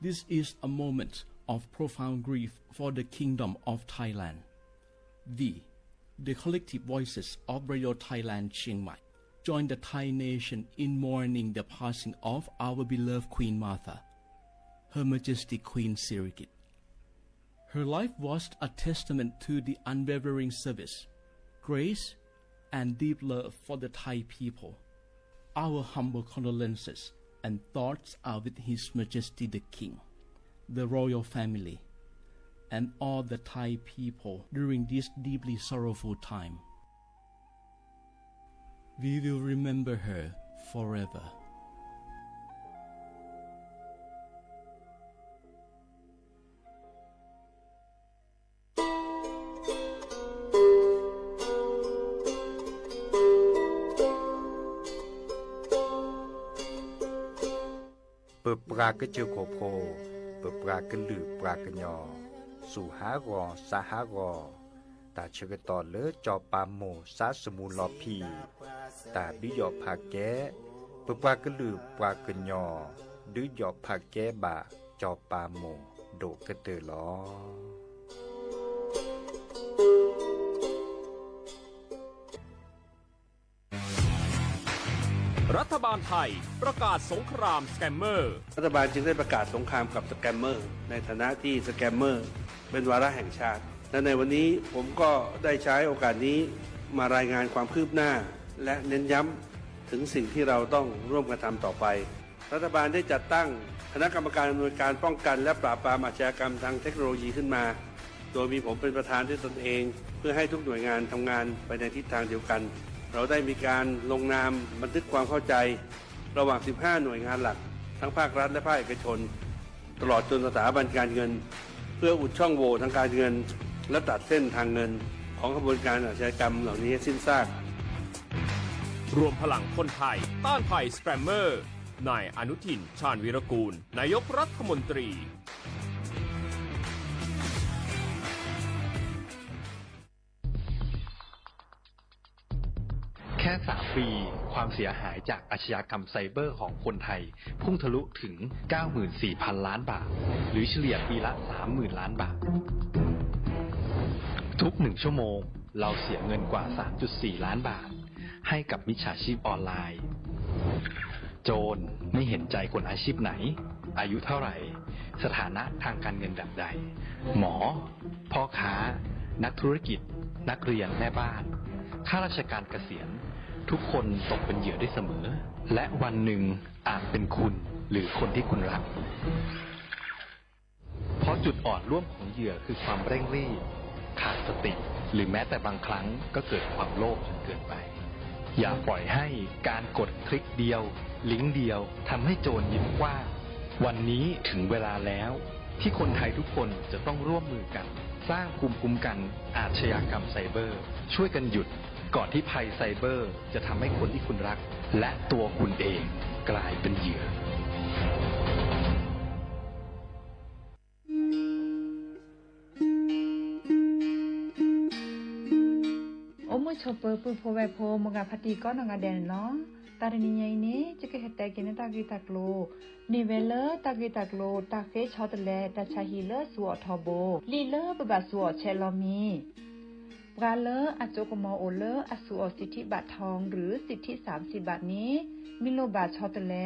This is a moment of profound grief for the Kingdom of Thailand. We, the collective voices of Radio Thailand Chiang Mai, join the Thai nation in mourning the passing of our beloved Queen Mother, Her Majesty Queen Sirikit. Her life was a testament to the unwavering service, grace, and deep love for the Thai people. Our humble condolences and thoughts are with His Majesty the King, the royal family, and all the Thai people during this deeply sorrowful time. We will remember her forever. ပပှၤကစၢၢ်ခိၣ်ဖိ, ပပှၤကလုာ်ပှၤကညီ, စူၢ်ဟးဂီၤ စါဟးဂီၤ, တၢ်ဆၢကတီၢ်လၢစီၤပၤမိၢ်စါစမူလီၤဖံး, တၢ်ဒုးယီၣ်ဖးကဲ, ပပှၤကလုာ်ပှၤကညီ, ဒုးယီၣ်ဖးကဲဘၣ်စီၤပၤမိၢ်ဒိၣ်ကတၢၢ်လီၤ. รัฐบาลไทยประกาศสงครามสแกมเมอร์ รัฐบาลจึงได้ประกาศสงครามกับสแกมเมอร์ ในฐานะที่สแกมเมอร์เป็นวาระแห่งชาติ และในวันนี้ผมก็ได้ใช้โอกาสนี้มารายงานความคืบหน้า และเน้นย้ำถึงสิ่งที่เราต้องร่วมกันทำต่อไป รัฐบาลได้จัดตั้งคณะกรรมการอำนวยการป้องกันและปราบปรามอาชญากรรมทางเทคโนโลยีขึ้นมา โดยมีผมเป็นประธานด้วยตนเอง เพื่อให้ทุกหน่วยงานทำงานไปในทิศทางเดียวกัน เราได้มีการลงนามบันทึกความเข้าใจ ระหว่าง สิบห้า หน่วยงานหลัก ทั้งภาครัฐและภาคเอกชน ตลอดจนสถาบันการเงิน เพื่ออุดช่องโหว่ทางการเงิน และตัดเส้นทางเงิน ของขบวนการอาชญากรรมเหล่านี้ให้สิ้นซาก รวมพลังคนไทยต้านภัยสแกมเมอร์ นายอนุทิน ชาญวีรกูล นายกรัฐมนตรี แค่ สาม ปี ความเสียหายจากอาชญากรรมไซเบอร์ของคนไทย พุ่งทะลุถึง เก้าหมื่นสี่พัน ล้านบาท หรือเฉลี่ยปีละ สามหมื่น ล้านบาท ทุกหนึ่งชั่วโมง เราเสียเงินกว่า สามจุดสี่ ล้านบาท ให้กับมิจฉาชีพออนไลน์ โจรไม่เห็นใจคนอาชีพไหน อายุเท่าไหร่ สถานะทางการเงินแบบใด หมอ พ่อค้า นักธุรกิจ นักเรียน แม่บ้าน ข้าราชการเกษียณ ทุกคนตกเป็นเหยื่อได้เสมอ และวันหนึ่งอาจเป็นคุณหรือคนที่คุณรัก เพราะจุดอ่อนร่วมของเหยื่อคือความเร่งรีบ ขาดสติ หรือแม้แต่บางครั้งก็เกิดความโลภจนเกินไป อย่าปล่อยให้การกดคลิกเดียว ลิงก์เดียว ทำให้โจรยิ้มกว้าง วันนี้ถึงเวลาแล้ว ที่คนไทยทุกคนจะต้องร่วมมือกัน สร้างภูมิคุ้มกันอาชญากรรมไซเบอร์ ช่วยกันหยุด ก่อนที่ภัยไซเบอร์จะทำให้คนที่คุณรัก และตัวคุณเองกลายเป็นเหยื่อ အိၣ်မုာ်ဆိးပၢၤပုၢ်ဖိဝဲၢ်ဖိ မိၢ်ဂၤဖါတံၢ်ကိးနီၢ်ဂၤဒဲးန့ၣ်လီၤ. တၢ်တနံၤညါအံၤန့ၣ် ယကဟဲတဲက့ၤန့ၢ်တၢ်ဂ့ၢ်တၢ်ကျိၤ န့ၢ်ဝဲလၢတၢ်ဂ့ၢ်တၢ်ကျိၤ တၢ်ဃ့ဆီတလဲတၢ်ဆါဟံၣ်လၢစူၤအီၣ်ထီဘိ လံာ်လၢပဘၣ်စူၤအီၣ်ဆဲးလီၤမံၤ ပှၤလၢအစိကမီၤအိၣ်လၢအစူၤအီၣ်စံးထံးဘၣ်ထီၣ် ឬစံးထံးစၢ်စံးဘၣ်န့ၣ် မ့ၢ်လိၣ်ဘၣ်ဆီတလဲ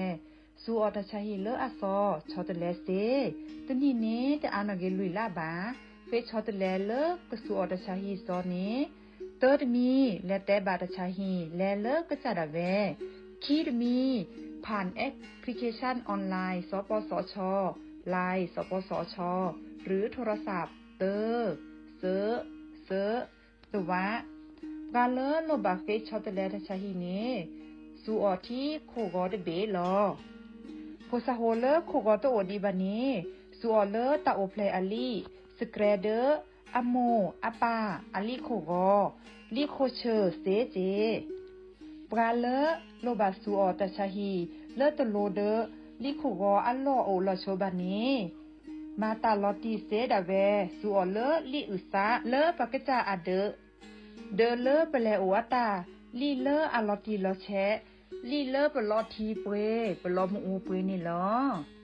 စူၤအီၣ်တၢ်ဆါဟံၣ်လၢအသီ ဆီတလဲစ့ တနံၣ်န့ၣ် တအါနီၢ်က့ၤလွံၢ်လါဘၣ် ဃ့ဆီတလဲလၢကစူၤအီၣ်တၢ်ဆါဟံၣ်စီန့ၣ် တၢတမံၤ လဲၤတဲဘၣ်တၢ်ဆါဟံၣ် လဲၤလၢကစၢ်ဒၣ်ဝဲ ခံတမံၤ ဖၣ် application online စီၤပီစီအဆီ Line စီၤပီစီအဆီ ឬ โทรศัพท์ တၢ စၢ စၢ တဝး ပှၤလၢလိၣ်ဘၣ်ဃ့ဆီတလဲတၢ်ဆါဟံၣ်န့ၣ် စူၤအီၣ်ထံခိၣ်ဂီၤတဘ့ၣ်လီၤ. ဖိစၢ်ဖိလၢခိၣ်ဂီၤတအိၣ်ဒံးဘၣ်န့ၣ် စူၤအီၣ်လၢတၢ်အိၣ်ဖျဲၣ်အလံာ် စကြဲဒၢ အမိၢ်အပၢ်အလံာ်ခိၣ်ဂီၤ လံာ်ခိၣ်ဆၢၣ်စ့စ့ ပှၤလၢလိၣ်ဘၣ်စူၤအီၣ်တၢ်ဆါဟံၣ် လၢတလိၤဒၢ လံာ်ခိၣ်ဂီၤအလီၢ်အိၣ်လီၤဆိဘၣ်န့ၣ် မၤတၢ်လီၤတံၢ်စ့ဒၣ်ဝဲ စူၤအီၣ်လၢလံာ်အုၣ်သး လၢပကစၢ်အဒၢး ဒၢးလၢပလဲၤအိၣ်အတၢ် လံာ်လၢအလီၤတံၢ်လီၤဆဲး လံာ်လၢပလီၤထံပှ့ၤ ပလီၤမုၢ်အူပှ့ၤန့ၣ်လီၤ.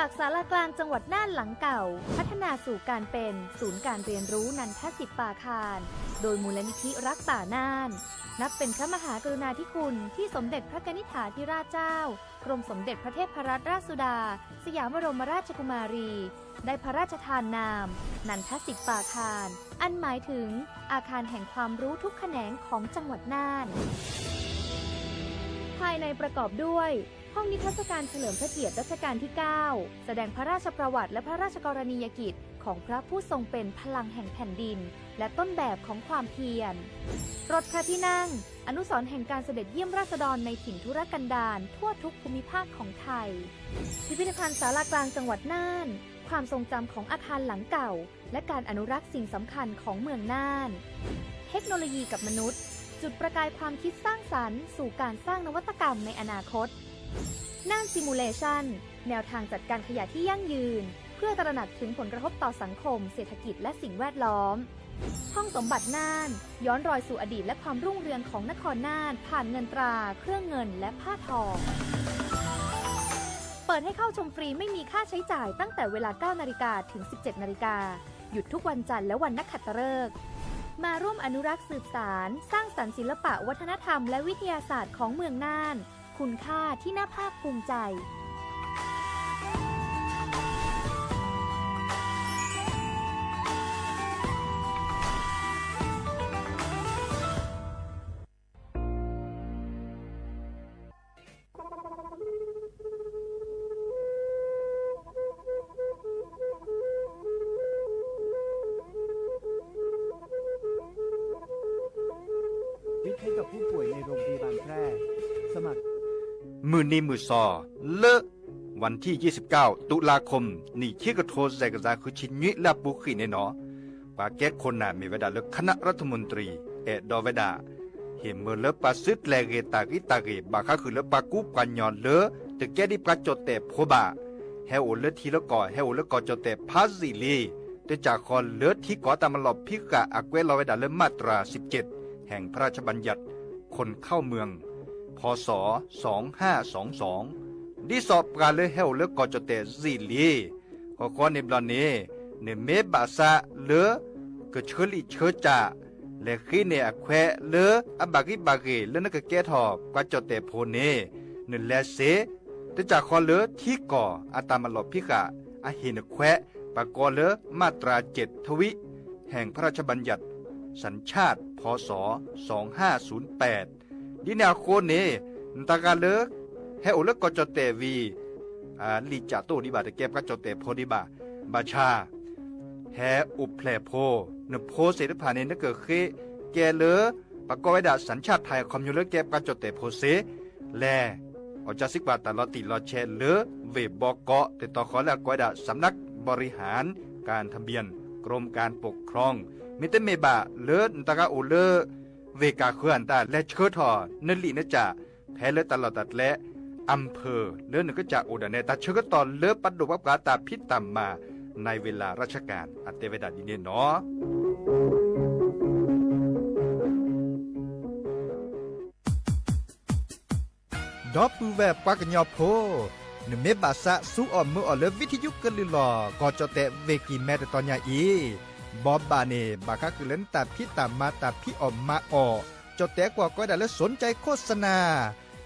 จากศาลากลางจังหวัดน่านหลังเก่า พัฒนาสู่การเป็นศูนย์การเรียนรู้นันทสิปปาคาร โดยมูลนิธิรักป่าน่าน นับเป็นพระมหากรุณาธิคุณที่สมเด็จพระกนิษฐาธิราชเจ้า กรมสมเด็จพระเทพรัตนราชสุดา สยามบรมราชกุมารี ได้พระราชทานนาม นันทสิปปาคาร อันหมายถึงอาคารแห่งความรู้ทุกแขนงของจังหวัดน่าน ภายในประกอบด้วย ห้องนิทรรศการเฉลิมพระเกียรติรัชกาลที่ เก้า แสดงพระราชประวัติและพระราชกรณียกิจของพระผู้ทรงเป็นพลังแห่งแผ่นดิน และต้นแบบของความเพียร รถพระที่นั่ง อนุสรณ์แห่งการเสด็จเยี่ยมราษฎรในถิ่นทุรกันดารทั่วทุกภูมิภาคของไทย พิพิธภัณฑ์ศาลากลางจังหวัดน่าน ความทรงจำของอาคารหลังเก่า และการอนุรักษ์สิ่งสำคัญของเมืองน่าน เทคโนโลยีกับมนุษย์ จุดประกายความคิดสร้างสรรค์สู่การสร้างนวัตกรรมในอนาคต น่าน Simulation แนวทางจัดการขยะที่ยั่งยืน เพื่อตระหนักถึงผลกระทบต่อสังคม เศรษฐกิจ และสิ่งแวดล้อม ห้องสมบัติน่าน ย้อนรอยสู่อดีตและความรุ่งเรืองของนครน่าน ผ่านเงินตรา เครื่องเงิน และผ้าทอ เปิดให้เข้าชมฟรีไม่มีค่าใช้จ่ายตั้งแต่เวลา เก้านาฬิกา ถึง สิบเจ็ดนาฬิกา หยุดทุกวันจันทร์และวันนักขัตฤกษ์ มาร่วมอนุรักษ์สืบสาน สร้างสรรค์ศิลปะวัฒนธรรมและวิทยาศาสตร์ของเมืองน่าน คุณค่าที่น่าภาคภูมิใจ မုၢ်နံၤမုၢ်သီ လၢ วันที่ ยี่สิบเก้า ตุลาคม နံၣ်ခံကထိ စဲးကစၢ် ဃုဆံနွံ လၢအပူၤကွံာ်န့ၣ်နီၤ ပှၤကဲခိၣ်နၢ်မ့ၢ်ဝဲဒၣ်လၢ คณะรัฐมนตรี အဲၣ်ဒိးဝဲဒၣ် ဟ့ၣ်မၢလၢပှၤစုတြဲၤဂ့ၤတၢ်ဂ့ၤတၢ်ဂ့ၤ ဘၣ်ဃးဃုာ်လၢပှၤကူပှၤကညီလၢ တကဲဒ်ပှၤကၠီၣ်တဲၣ်ဖိဘၣ် ဟဲအိၣ်လၢထံလၢကီၢ် ဟဲအိၣ်လၢကီၢ်ကၠီၣ်တဲၣ်ဖးယံာ်လံ တကးဃီလၢထံကီၢ်အတၢ်မၤလီၢ်ဖံးဃာ်အကွဲးလီၤဝဲဒၣ်လၢ มาตราสิบเจ็ด แห่งพระราชบัญญัติ คนเข้าเมือง พ.ศ. สองห้าสองสอง ဒ်သိးပှၤလၢဟဲအိၣ်လၢကီၢ်ကၠီၣ်တဲၣ်ယံာ်လံ ဃီဃီန့ၣ်ဘျီန့ၣ် နမ့ၢ်ဘၣ်ဆၣ်လၢ ကဆၢလံၣ်ဆၢကၠၢ် လဲၤဃ့န့ၢ်အခွဲးလၢ အဘၣ်ဂံၢ်ဘၣ်ဂ့ၤလၢနကကဲထီၣ်ပှၤကၠီၣ်တဲၣ်ဖိန့ၣ် နလဲၤစ့ တကးဃီလၢထံကီၢ်အတၢ်မၤလီၢ်ဖံးဃာ်အဟ့ၣ်နခွဲး ပှၤကိးလၢ มาตราเจ็ด ทวิ แห่งพระราชบัญญัติสัญชาติ พ.ศ. สองห้าศูนย์แปด ဒ်န့ၣ်အဃိန့ၣ် နတဂၤလၢ ဟဲအိၣ်လၢကီၢ်ကၠီၣ်တဲၣ်ဝံၤ လံာ်ကၠၢ်တအိၣ်ဒံးဘၣ် တကဲပှၤကၠီၣ်တဲၣ်ဖိဒံးဘၣ် ဘၣ်ဆၣ် ဟဲအိၣ်ဖျဲၣ်ဖိ နဖိသ့ၣ်တဖၣ်န့ၣ် နကဃ့ကဲလၢ ပှၤကိးဝဲဒၣ် สัญชาติไทย အခီပညီလၢကဲပှၤကၠီၣ်တဲၣ်ဖိစ့ လဲၤ အီၣ်ကၢစံကွၢ်တၢ်လီၤတံၢ်လီၤဆဲးလၢ ဝ့ၢ်ဘီကီး တတီၤဃီလၢအကိးဝဲဒၣ် สำนักบริหารการทะเบียน กรมการปกครอง မ့တမ့ၢ်ဘၣ်လၢနတဂၤအိၣ်လၢ ဝ့ၢ်ကၢ်ဃၢၤအတၢ် လဲၤဆှၢထီၣ်နလံာ်နကၠၢ် ဖဲလၢတၢ်လီၢ်တၢ်ကျဲ อำเภอ လၢနကစၢ်အိၣ်ဒၣ်နဲ တၢ်ဆၢကတီၢ်လၢပဒိၣ်ပပှၢ်တၢ်ဖံးတၢ်မၤ ในเวลาราชการ အတဲဝဲဒၣ်ဒ်န့ၣ်နီၤ ဒီပုၢ်ဝဲၢ်ပှၤကညီဖိ, နမ့ၢ်ဘၣ်ဆၣ်ဆူအီၣ်မုာ်အီၣ်လၢ ဝံထံယူကလုၢ်လီၢ် ကီၢ်ကၠီၣ်တဲၣ်ဝ့ၢ်ကံၢ်မဲတတီၤညါအံၤ, ဘိးဘၣ်န့ၣ် ဘၣ်ဃးဃုာ်လၢနတၢ်ဖံးတၢ်မၤတၢ်ဖံးအီၣ်မၤအီၣ်, ကၠီၣ်တဲၣ်ကွီၢ်ကိးဝဲဒၣ်လၢ สนใจโฆษณา,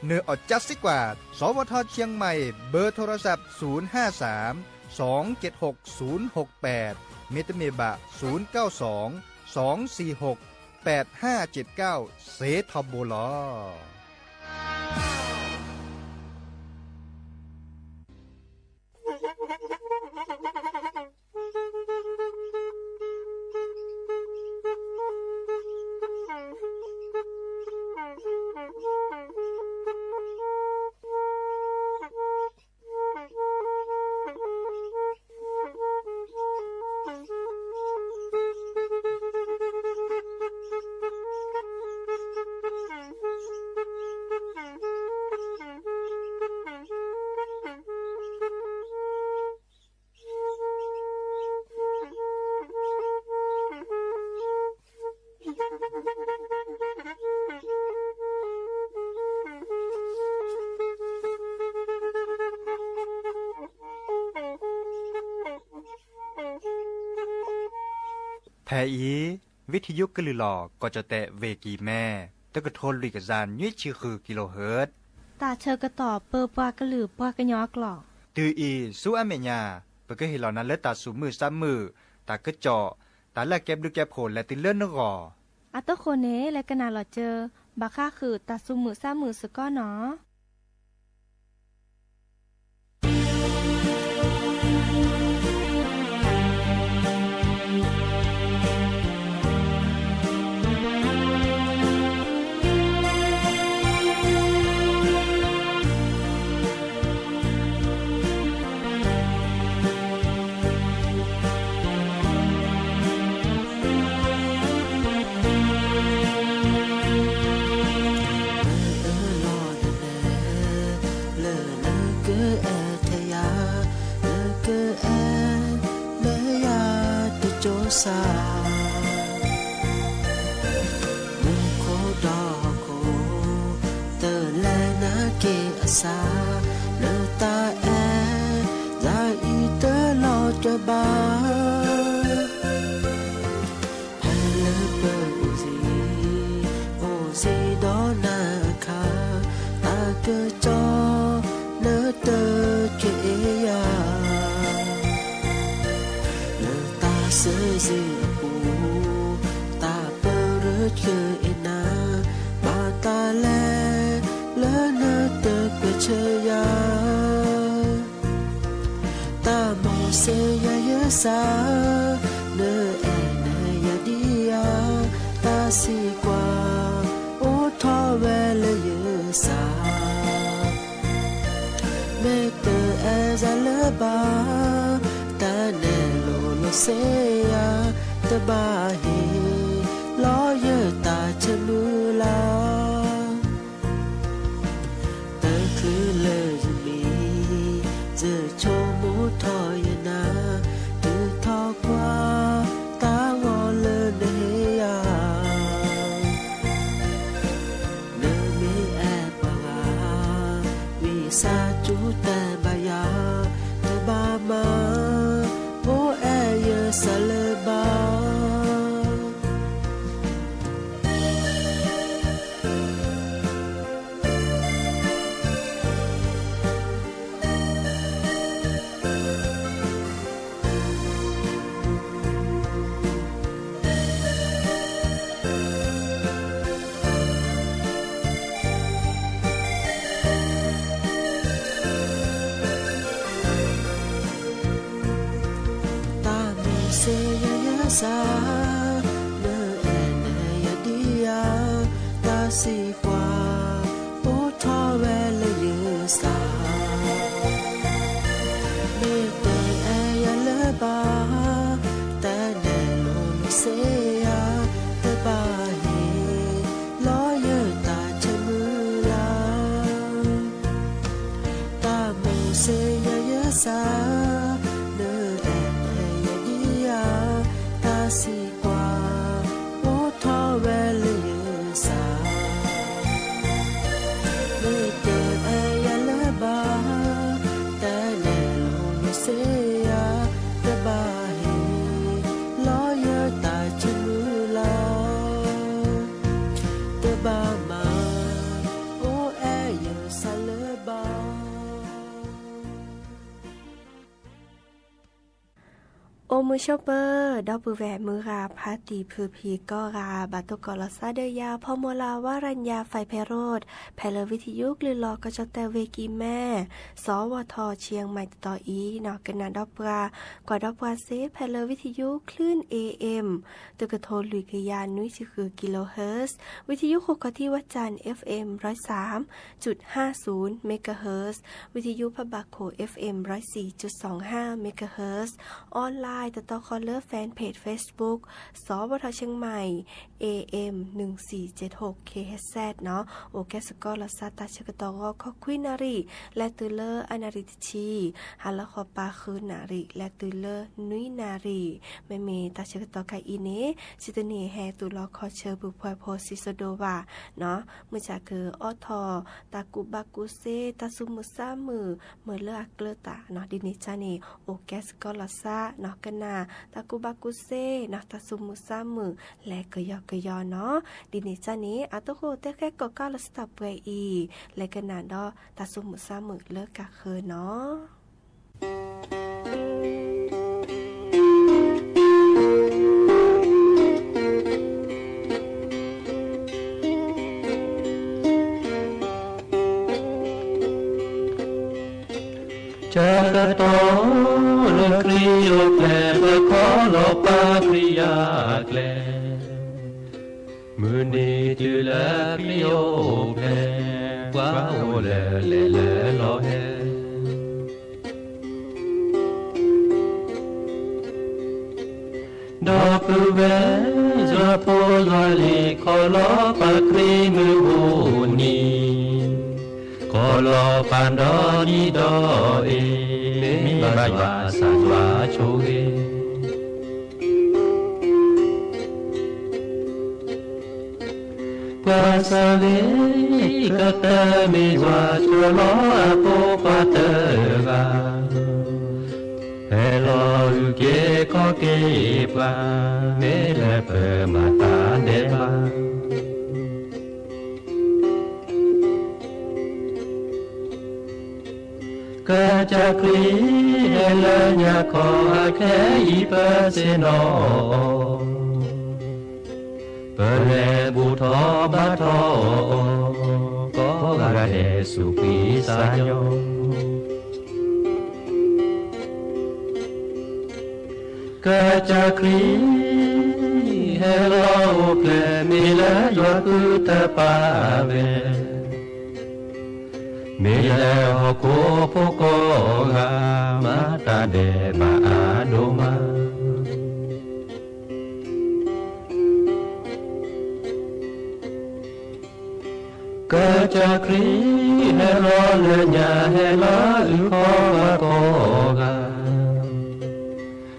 နအီၣ်ကၢစံကွၢ်, สวท เชียงใหม่ เบอร์โทรศัพท์ ศูนย์ห้าสาม สองเจ็ดหก ศูนย์หกแปด မ့တမ့ၢ်ဘၣ် ศูนย์เก้าสอง สองสี่หก แปดห้าเจ็ดเก้า စ့ထီဘိလီၤ. ဖဲအံၤ ဝံထယုကလုၢ်လီၤ ကီၢ်ကၠီၣ်တဲၣ် ဝ့ၢ်ကံၢ်မဲ တကထိလွံၢ်ကယၤနွံဆံဃု kilohertz တၢ်ဆၢကတီၢ်ပၢပှၤကလုာ်ပှၤကညီအကျိာ် တုၤအံၤဆူအမဲာ်ညါ ပကဟ့ၣ်လီၤနၤလၢတၢ်သူၣ်မုာ်သးမုာ် တၢ်ကစီၣ် တၢ်လၢအကဲဘျုးကဲဖှိၣ်လဲၤတုၤလၢနဂီၢ် အတဃိန့ၣ် လဲၤကနၣ်လီၤစၢၤ ဘၣ်ဃးဃုာ်တၢ်သူၣ်မုာ်သးမုာ်စ့ၢ်ကီးနီၤ. လၢနကအဲၣ်ထဲယၤ, နကအဲၣ်လၢယၤတကၠိၤစၢ်, မူခိၣ်ဒီးဟီၣ်ခိၣ် တလဲၤနာ်က့ၤအစၢ်, လၢတၢ်အဲၣ်ယၤအံၤတလီၤကၢဘၣ်. ဖဲလၢပအိၣ်စ့ၢ်, အိၣ်စ့ၢ်ဒီးနၤအခါ, တၢ်ကစီၣ်နတကအဲၣ်ယၤ, လၢတၢ်စၢၤစ့ၢ်အပူၤ, တၢ်ပရၢချုးအဲၣ်နၤ, ဘၣ်တၢ်လဲၤလၢနတကွဲးဆၢယၤ တၢ်မုၢ်စ့ၢ်ယၤယဲစၢ်, နအဲၣ်နၤယၤဒံးဧါ, တၢ်သံကွၢ် အိၣ်ထီၣ်ဝဲလၢယစၢ်, မ့ၢ်တအဲၣ်ယၤလၢၤဘၣ်, တၢ်နဲၣ်လိၤလိၤစ့ၢ်ဧါ, တဘၣ်ဟ့ၣ်လီၤယတၢ်ဆိၣ်မုၢ်လၢ် တချုးလၢယမံၤ, ယဆိကမိၣ်ထီၣ်ယနၢ်, တုၤထီၣ်ကွၢ်တၢ်ဂီၤလၢနဟ့ၣ်ယၤ, နမ့ၢ်အဲၣ်ပှၤဂၤ, ဝံသးစူၤတဲဘၣ်ယၤ, တဘၣ်မၤ အိၣ်အဲၣ်ယစၢ်လၢၤဘၣ်. တၢ်မုၢ်စ့ၢ်ယၤယဲစၢ်, နအဲၣ်နၤယၤဒံးဧါ, တၢ်သံကွၢ် အိၣ်ထီၣ်ဝဲလၢယစၢ်, မ့ၢ်တအဲၣ်ယၤလၢၤဘၣ်, တၢ်နဲၣ်လိၤလိၤစ့ၢ်ဧါ, တဘၣ်ဟ့ၣ်လီၤယတၢ်ဆိၣ်မုၢ်လၢ် တၢ်မုၢ်စ့ၢ်ယၤယဲစၢ်, နအဲၣ်နၤယၤဒံးဧါ, တၢ်သံကွၢ် အိၣ်ထီၣ်ဝဲလၢယစၢ်, မ့ၢ်တအဲၣ်ယၤလၢၤဘၣ်, တၢ်နဲၣ်လိၤလိၤစ့ၢ်ဧါ, တဘၣ်ဟ့ၣ်လီၤယတၢ်ဆိၣ်မုၢ်လၢ် တဘၣ်မၤ အိၣ်အဲၣ်ယစၢ်လၢၤဘၣ်. အိၣ်မုာ်ဆိးပၢၤ ဒီပုၢ်ဝဲၢ်မုၢ်ဂၤဖါတံၢ်ဖုဖံကိးဂၤ ဘၣ်တိၢ်ကီးလီၤသးဒီးယၤ ဖီမိၢ်လၢ်ဝါရညါ ဖဲဖဲရိး ဖဲလၢဝံထယုကလုၢ်လီၤကီၢ်ကၠီၣ်တဲၣ်ဝ့ၢ်ကံၢ်မဲ စီၤဝီၤထီၣ်ဆံးမံၤတတီၤအံၤ ကနၣ်ဒီးပှၤ ကွၢ်ဒီးပှၤစ့ၢ် ဖဲလၢဝံထယု คลื่น เอ เอ็ม တကထိလွံၢ်ကယၤနွံဆံဃု kilohertz, ဝံထယုဃိးခီၣ်ထံးဝၣ်စၣ် FM ร้อยสามจุดห้าศูนย์ megahertz, ဝံထယုဖးဘၣ်ခိၣ် FM ร้อยสี่จุดสองห้า megahertz, online တတီၤဃီလၢ fanpage Facebook စီၤဝီၤထီၣ်ဆံးမံၤ AM หนึ่งสี่เจ็ดหก KHZ နီၤ, အိၣ်ကဲစ့ၢ်ကီးလီၤသးတၢ်ဆၢကတီၢ်ဂီၤခီခွံနၣ်ရံၣ် လဲၤတုၤလၢအနၣ်ရံၣ်တဆံ, ဟါလီၤဃီပၤဃုနၣ်ရံၣ် လဲၤတုၤလၢနွံနၣ်ရံၣ်, မ့မ့ၢ်တၢ်ဆၢကတီၢ်ခဲအံၤန့ၣ် စံးတနံၣ်ဟဲတူၢ်လီၤခီဆၢပူၤဖှဲးဖိစံးစိဒိၣ်ဘၣ်နီၤ, မုၢ်ဆါကအိးထီၣ် တၢ်ကူၣ်ဘၣ်ကူၣ်သ့ တၢ်သူၣ်မုာ်သးမုာ် မ့ၢ်လၢအကျၢၤတၢ်နီၤ, ဒ်န့ၣ်အသိးန့ၣ် အိၣ်ကဲစ့ၢ်ကီးလီၤသးနီၤ, ကနၣ်တၢ်ကူၣ်ဘၣ်ကူၣ်သ့နီၤ တၢ်သူၣ်မုာ်သးမုာ် လဲၤကယီကယီနီၤ. ဒ်န့ၣ်အသိးန့ၣ် အတၢ်ဃိတဲဃဲကိးကၢ်လၢ စတၢ်ပှဲၤအံၤ လဲၤကနၣ်ဒီးတၢ်သူၣ်မုာ်သးမုာ်လၢကၢ်ဃၢၤနီၤ. ဆၢကတီၢ်လၢခရံာ်အိၣ်ဖျဲၣ် ပခီလီၤပၢ်ခရံာ်အကျဲ, မုၢ်နံၤတုၤလၢခရံာ်အိၣ်ဖျဲၣ် ပှၤအိၣ်လၢလဲၤလၢလီၤဟဲ ဒီပုၢ်ဝဲၢ်ယွၤဖိယွၤလံၤ ခီလီၤပၢ်ခရံာ်မုၢ်ဘိနံၤ, ခီလီၤပၢ်ဒီနံၤဒီအ့ၣ်, မ့ၢ်ဘၣ်ယွၤသးယွၤဆိၣ်ဂ့ၤ ပှၤစၢ်ဂ့ၤကတၢၢ်မ့ၢ်ယွၤ ကၠီလီၤအဖိခွါတဂၤ, ဟဲလီၤအုၣ်က့ၤခီၣ်က့ၤပှၤ, မ့ၢ်လၢပမၤတၢ်ဒဲးဘး ကစၢ်ခရံာ် ဟဲလၢညါခီအခဲအံၤ ပဆ့ၣ်နီၤအီၤ, ပလဲၤဘူၣ်ထီၣ်ဘါထီၣ်အီၤ, ကိးဂၤဒဲးစူးကွံာ်စၢ်ညီ ကစၢ်ခရံာ် ဟဲလီၤအိၣ်ဖျဲၣ် မ့ၢ်လၢယွၤဃုထၢပာ်ဝဲ, မ့ၢ်လၢဟီၣ်ခိၣ်ဖိကိးဂၤ မၤတၢ်ဒဲးဘးအါဒိၣ်မး ကစၢ်ခရံာ် ဟဲလီၤလၢညါ ဟဲလီၤအုၣ်ခီၣ်ပှၤကိးဂၤ,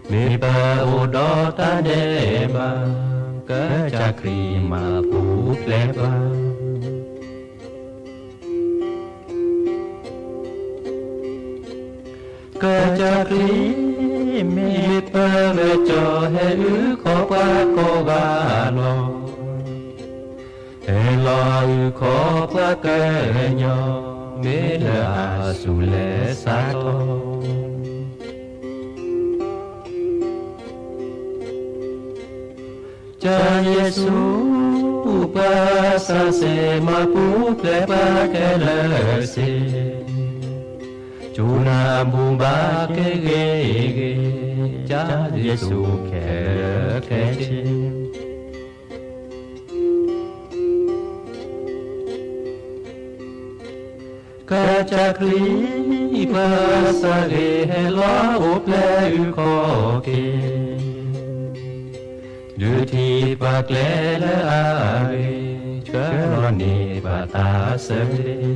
မ့ၢ်ပအိၣ်ဒီးတၢ်ဒဲးဘး ကစၢ်ခရံာ်မၤပူၤဖျဲးပှၤ ကစၢ်ခရံာ် မ့ၢ်ပဂဲၤကၠီ ဟဲအုၣ်ခီၣ်ပှၤကိးဂၤလီၤ, ဟဲလီၤအုၣ်ခီၣ်ပှၤကညီ မ့ၢ်လၢအစူၢ်လဲၤစးထီၣ် ကစၢ်ယ့ၣ်ၡူး ပှၤစၢ်စ့ၣ် မၤပူၤဖျဲးပှၤခဲလၢာ်စ့ၣ်, ကၠူနၢ်ဘူၣ်ဘၣ်က့ၤဂ့ၤဂ့ၤ, ကစၢ်ယ့ၣ်ၡူးခဲလၢာ်ခဲဆ့ ကစၢ်ခရံာ် ပှၤစၢ်ဂ့ၤ ဟဲလီၤအိၣ်ဖျဲၣ်အုၣ်ခီၣ်က့ၤ, ဒုးထံၣ်ပှၤကျဲလၢအဂ့ၤ, ဆှၢလီၤန့ၢ်ပှၤတၢ်ဆၢဂ့ၤ ဆၢကတ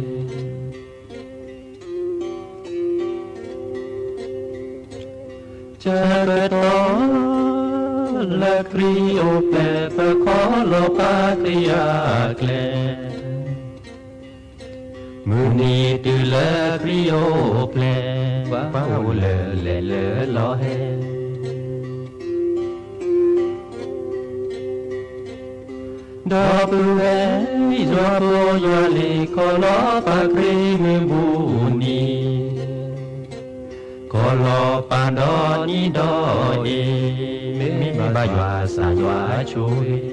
ီၢ်လၢခရံာ်အိၣ်ဖျဲၣ် ပခီလီၤပၢ်ခရံာ်အကျဲ, မုၢ်နံၤတုၤလၢခရံာ်အိၣ်ဖျဲၣ်, ပှၤအိၣ်လၢလဲၤလၢလီၤဟဲ ဒီပုၢ်ဝဲၢ် ယွၤဖိယွၤလံၤ ခီလီၤပၢ်ခရံာ်မုၢ်ဘိနံၤ, ခီလီၤပၢ်ဒီနံၤဒီအ့ၣ်, မ့ၢ်ဘၣ်ယွၤသးယွၤဆိၣ်ဂ့ၤ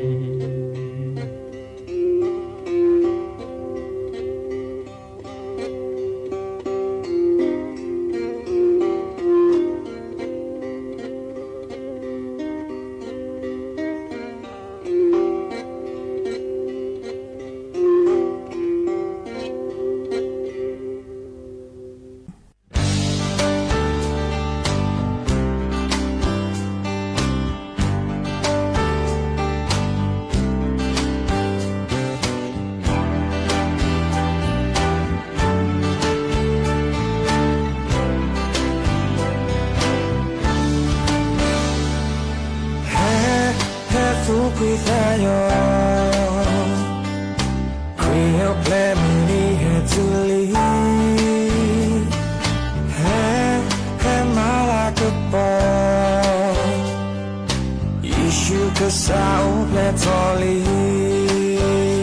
ဟဲ, ဟဲသူၣ်ကွံာ်သးညီ, ခရံာ်အိၣ်ဖျဲၣ်မုၢ်နံၤဟဲဆူလံ, ဟဲ, ဟဲမၤလၤကပီၤ စးအိၣ်ဖျဲၣ်ထီၣ်လံ,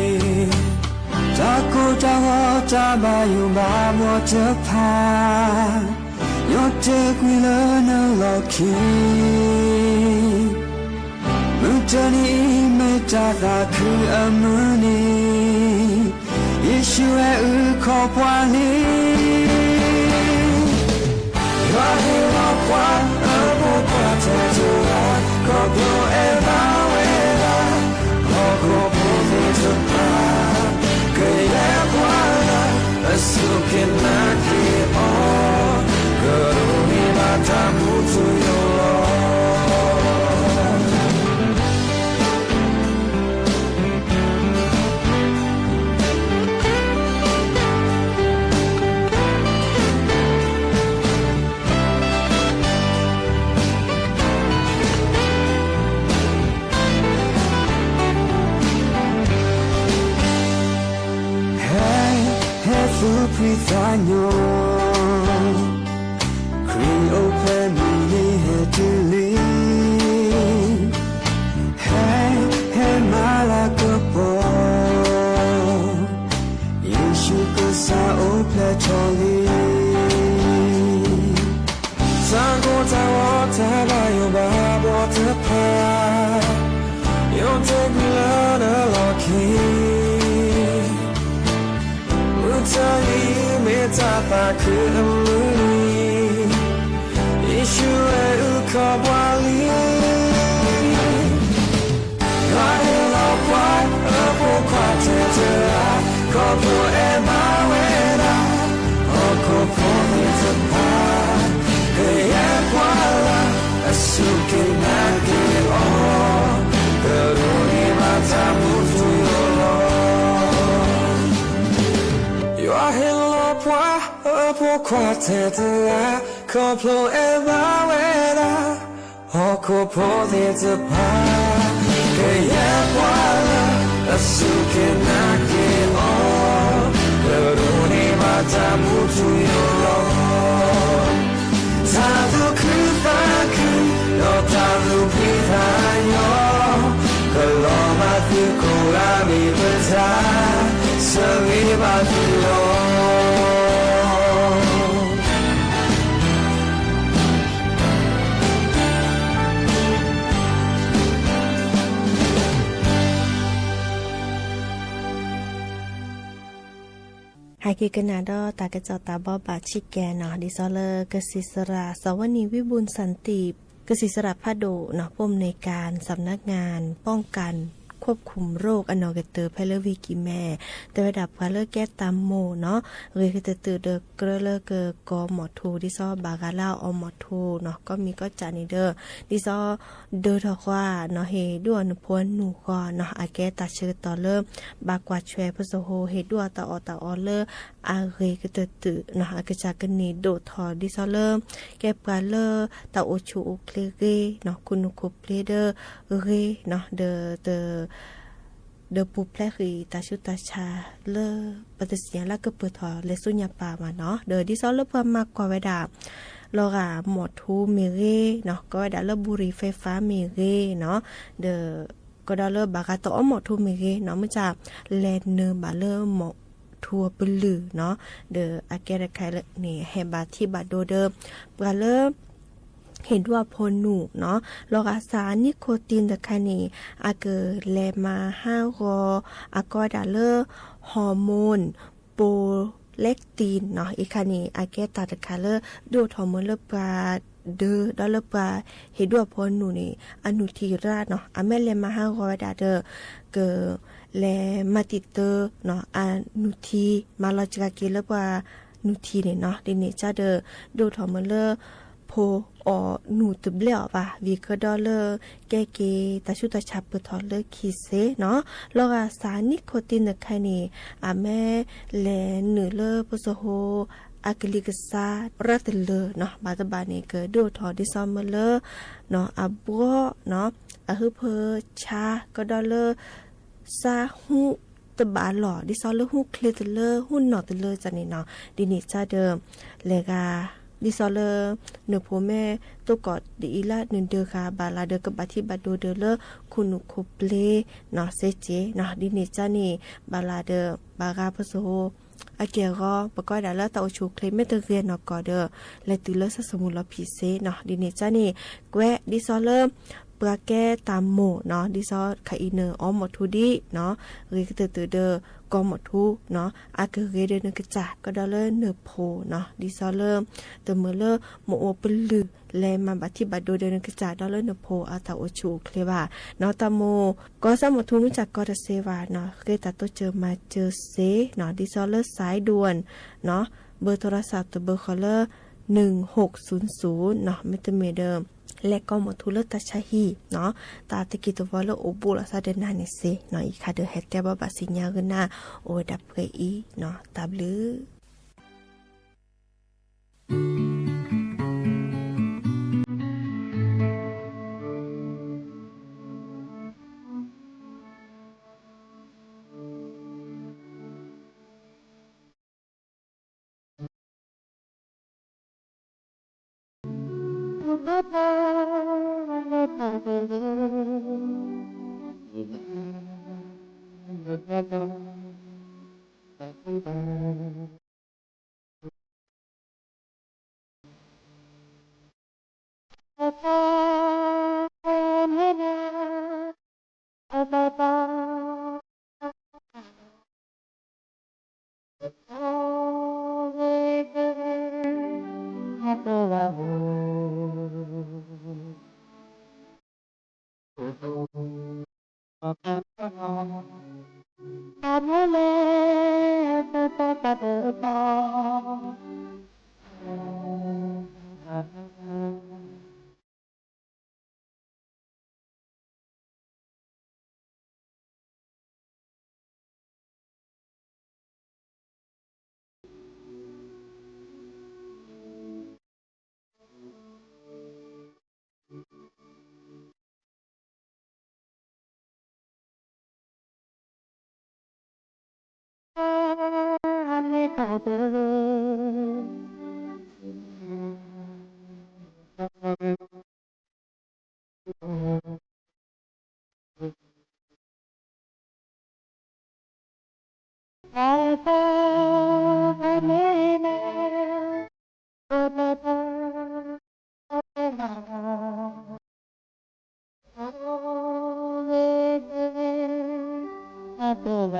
တၢ်ကိၢ်တၢ်ဂီၤတၢ်ဘၣ်ယိၣ်ဘၣ်ဘှီတဖၣ်, ယွၤတ့ကွံာ်လၢနလီၢ်ခံ, မုၢ်တနံၤအံၤမ့ၢ်တၢ်သးခုအမုၢ်နံၤ, ယ့ၣ်ၡူးအဲၣ်အုၣ်ခီၣ်ပှၤလံ. ယွၤဟ့ၣ်လီၤပှၤအဖိခွါထဲတဂၤ, ခီဖျိအဲၣ်ဘၣ်ဝဲဒၣ်, ဟီၣ်ခိၣ်ဖိသ့ၣ်တဖၣ်, ကယဲၢ်ပှၤလၢအစူၢ်က့ၤနာ်က့ၤအီၤ, ကဒိးန့ၢ်ဘၣ်တၢ်မူထူယိာ်လီၤ. ဟဲ, ဟဲသူၣ်ဖှံသးညီ, ခရံာ်အိၣ်ဖျဲၣ်မုၢ်နံၤဟဲတုၤလံ, ဟဲ, ဟဲမၤလၤကပီၤ, ယ့ၣ်ၡူးကစၢ်အိၣ်ဖျဲၣ်ထီၣ်လံ. တၢ်ကိၢ်တၢ်ဂီၤတၢ်ဘၣ်ယိၣ်ဘၣ်ဘှီတဖၣ်, ယွၤတ့ကွံာ်လၢနလီၢ်ခံ, မုၢ်တနံၤအံၤမ့ၢ်တၢ်သးခုအမုၢ်နံၤ, ယ့ၣ်ၡူးအဲၣ်အုၣ်ခီၣ်ပှၤလံ. ယွၤဟ့ၣ်လီၤပှၤအဖိခွါထဲတဂၤ, ခီဖျိအဲၣ်ဘၣ်ဝဲဒၣ်, ဟီၣ်ခိၣ်ဖိသ့ၣ်တဖၣ်, ကယဲၢ်ပှၤလၢအစူၢ်က့ၤနာ်က့ၤအီၤ, ကဒိးန့ၢ်ဘၣ်တၢ်မူထူယိာ်လီၤ. ယွၤဟ့ၣ်လီၤပှၤအဖိခွါထဲတဂၤ, ခီဖျိအဲၣ်ဘၣ်ဝဲဒၣ်, ဟီၣ်ခိၣ်ဖိသ့ၣ်တဖၣ်, ကယဲၢ်ပှၤလၢအစူၢ်က့ၤနာ်က့ၤအီၤ, ကဒိးန့ၢ်ဘၣ်တၢ်မူထူယိာ်လီၤ. တၢ်သူၣ်ခုသးခု, ဒီးတၢ်သူၣ်ဖှံသးညီ, ကလီၤဘၣ်သုကိးဂၤမ့ၢ်ပတၢ်, ဆၢဂ့ၤဘၣ်သုလီၤ. ဟဲက့ၤကနၣ်ဒီးတၢ်ကစီၣ်တၢ်ဘိးဘၣ်ဆံးကဲနီၤ, ဒ်သိးလၢကစံးစရၣ် စီၤဝနံၤ ဝံဘူၣ်စၣ်တံး, ကစံးစရၣ်ဖးဒိၣ်နီၤ, ผู้อำนวยการ สำนักงานป้องกันควบคุมโรค အနီၢ်ကတၢၢ် ဖဲလၢဝ့ၢ်ကံၢ်မဲ, တဲဝဲဒၣ်ပှၤလၢကဲတၢ်မိၢ်နီၤ, ဂ့ၤကတၢၢ်တၢၢ်ဒီးကြၢးလၢကကိးမိၢ်ထူ ဒ်သိးဘၣ်ဂၤလၢအအီၣ်မိၢ်ထူနီၤ, ကီၢ်မံၤကီၢ်စဲၣ်န့ၣ်ဒီး, ဒ်သိး ဒၢထီၣ်ကွၢ်နီၤ, ဟ့ၣ်ဒုးအီၣ်နဖိနူၢ်ဃီနီၤ, အကဲတၢ်ဆၢကတီၢ်လၢ ဘၣ်ကွၢ်ဆွဲၣ်ဖိစိၤဟိ, ဟ့ၣ်ဒုးအီၣ်တၢ်အီၣ်တၢ်အီလၢအဂ့ၤကတၢၢ်တၢၢ်နီၤ, အကစၢ်ကန့ၢ်ဒိၣ်ထီၣ် ဒ်သိးလၢ ကဲပှၤလၢတၢ်အိၣ်ဆူၣ်အိၣ်ချ့ဂ့ၤနီၤ, ခိၣ်နူာ်ခိၣ်ချ့ဒီးဂ့ၤနီၤ, ဒီး ဒီးပူၤဖျဲးဃံးတၢ်ဆူးတၢ်ဆါလၢ ပတသ့ၣ်ညါလၢကပၢၢ်ထီၣ်လဲၤဆူညါပၢ်ဘၣ်နီၤ, ဒီးဒ်သိးလၢပှၤမၤကွၢ်ဝဲဒၣ် လီၤဂာ်မိၢ်ထူမ့ၢ်ဂ့ၤနီၤ, ကိးဝဲဒၣ်လၢဘူရံၤဖဲးဖးမ့ၢ်ဂ့ၤနီၤ, ဒီး ကဒီးလၢဘၣ်ဂၤတအီၣ်မိၢ်ထူမ့ၢ်ဂ့ၤနီၤ, မ့ၢ်တၢ်လဲၤနုာ်ဘၣ်လၢမိၢ်ထူအပလုၢ်နီၤ, ဒီးအကဲတခါန့ၣ် ဟဲဘၣ်ထံၣ်ဘၣ်ဒိဒီး ပှၤလၢ ဟ့ၣ်ဒုးအီၣ်ဖိနူာ်နီၤ, လီၤဂာ်စး nicotine တခါန့ၣ် အကလဲၤမၤဟးဂီၤ အကိးဝဲဒၣ်လၢ hormone prolactin နီၤ, အံၤခါန့ၣ် အကဲတၢ်တခါလၢ ဒုးအိၣ်ထီၣ်မၢလၢပှၤဒၢ ဒီးလၢပှၤဟ့ၣ်ဒုးအီၣ်ဖိနူာ်န့ၣ် အနုၢ်ထံရၣ်နီၤ, အမ့ၢ်လဲၤမၤဟးဂီၤဝဲဒၣ်ဒီး က လဲၤမၤတံာ်တာ်နီၤ, အနုၢ်ထံ မၤလီၤစှၤက့ၤလၢပှၤနုၢ်ထံန့ၣ်နီၤ, ဒ်န့ၣ်စ့ၢ်ဒီး ဒိၣ်ထီၣ်မၢလၢ ဖိအီၣ်နုၢ်တဘျဲၣ်အီၤဘၣ်, ဝံၤကဒီးလၢ ကဲက့ၤတၢ်ဆူးတၢ်ဆါပၢၢ်ထီၣ်လၢခံစ့နီၤ, လီၤဂာ်စး nicotine တခါန့ၣ် အမ့ၢ်လဲၤနုာ်လၢပစိၤဟိ အကလံၤကစါရၣ်တလၢနီၤ, ဘၣ်တဘၣ်န့ၣ် ကဒိၣ်ထီၣ်ဒ်သိးမၢလၢ အဘှီနီၤ, အဟုဖၢဆါ ကဒီးလၢ စးဟူတဘၣ်လီၢ် ဒ်သိးလၢဟူချ့တလၢ ဟူနီၢ်တလၢန့ၣ်နီၤ, ဒ်န့ၣ်စ့ၢ်ဒီး လဲၤဂၤ ဒ်သိးလၢ နဖိမ့ၢ်တိၢ်ကိးဒ်အံၤလၢနဒၢးဃာ် ဘၣ်လၢဒၢးကဘၣ်ထံၣ်ဘၣ်ဒိဒၢးလၢ ခိၣ်နူာ်ခိၣ်ပျ့ၤနီၤ စ့စ့နီၤ. ဒ်န့ၣ်ကန့ၣ် ဘၣ်လၢဒၢးဘၣ်ဂၤပစိၤ အက့ၢ်အဂီၤ ပကွၢ်ဒၣ်လၢတၢ်အိၣ်ဆူၣ်အိၣ်ချ့ မ့ၢ်တဂ့ၤနီၢ်ကီၢ်ဒီး လဲၤတုၤလၢစီၤၡမူၤလီၤဖံးစ့နီၤ. ဒ်န့ၣ်ကန့ၣ် ကွဲးဒ်သိးလၢ ပှၤကဲတၢ်မိၢ်နီၤ ဒ်သိးခါအံၤနအီမိာ်ထူဒံးနီၤ ဂ့ၤကတၢၢ်တၢၢ်ဒီး ကီမိာ်ထူနီၤ အကဂ့ၤဒီးနကစၢ် ကဒီးလၢနဖိနီၤ ဒ်သိးလၢ တမ့ၢ်လၢ မိၢ်အိၣ်ပလုၢ် လဲၤမၤဘၣ်ထံၣ်ဘၣ်ဒိဒီးနကစၢ် ဒီးလၢနဖိအတၢ်အိၣ်ဆူၣ်အိၣ်ချ့ဘၣ်နီၤ. တၢ်မိၢ် ကီၢ်စီၤမိာ်ထူ မ့ၢ်စ့ၢ်ကီးတသ့ဘၣ်နီၤ ဃ့တၢ်တိစၢၤမၤစၢၤစ့နီၤ ဒ်သိးလၢ စဲးဒိၣ်နီၤ ဘၢၣ်ထိရစၢ်တဘၢဃီလၢ နုၢ်ဟူးသုၣ်သုၣ်နီၤ မ့တမ့ၢ်ဒီး လဲၤကီမိာ်ထူလၢတၢ်ဆါဟံၣ်နီၤ တၢ်သက့ၢ်တဝီလၢအိၣ်ဘူးလိာ်သးဒီးနၤန့ၣ်စ့နီၤ. အံၤခါဒီးဟဲတဲဘၣ်ဘၣ်စံညါဂ့ၤနၤ အိၣ်ဝဲဒၣ်ပှဲၤအံၤနီၤ တၢ်ဘ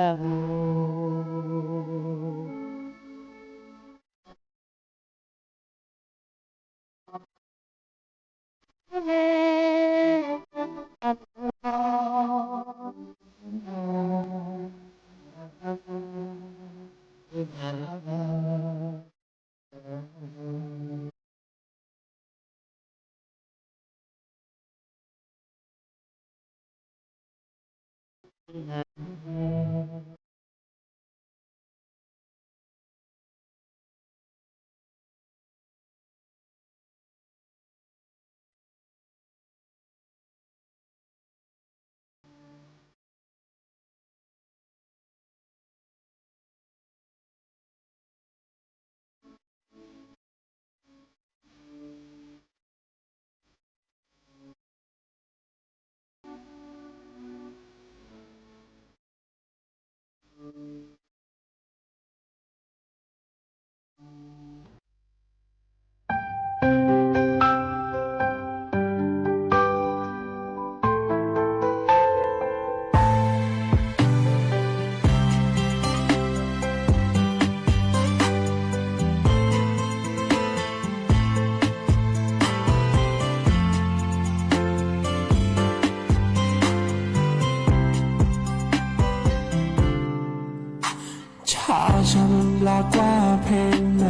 ျုးဆါဆါမုၢ်ဘျါကွၢ်ဖဲန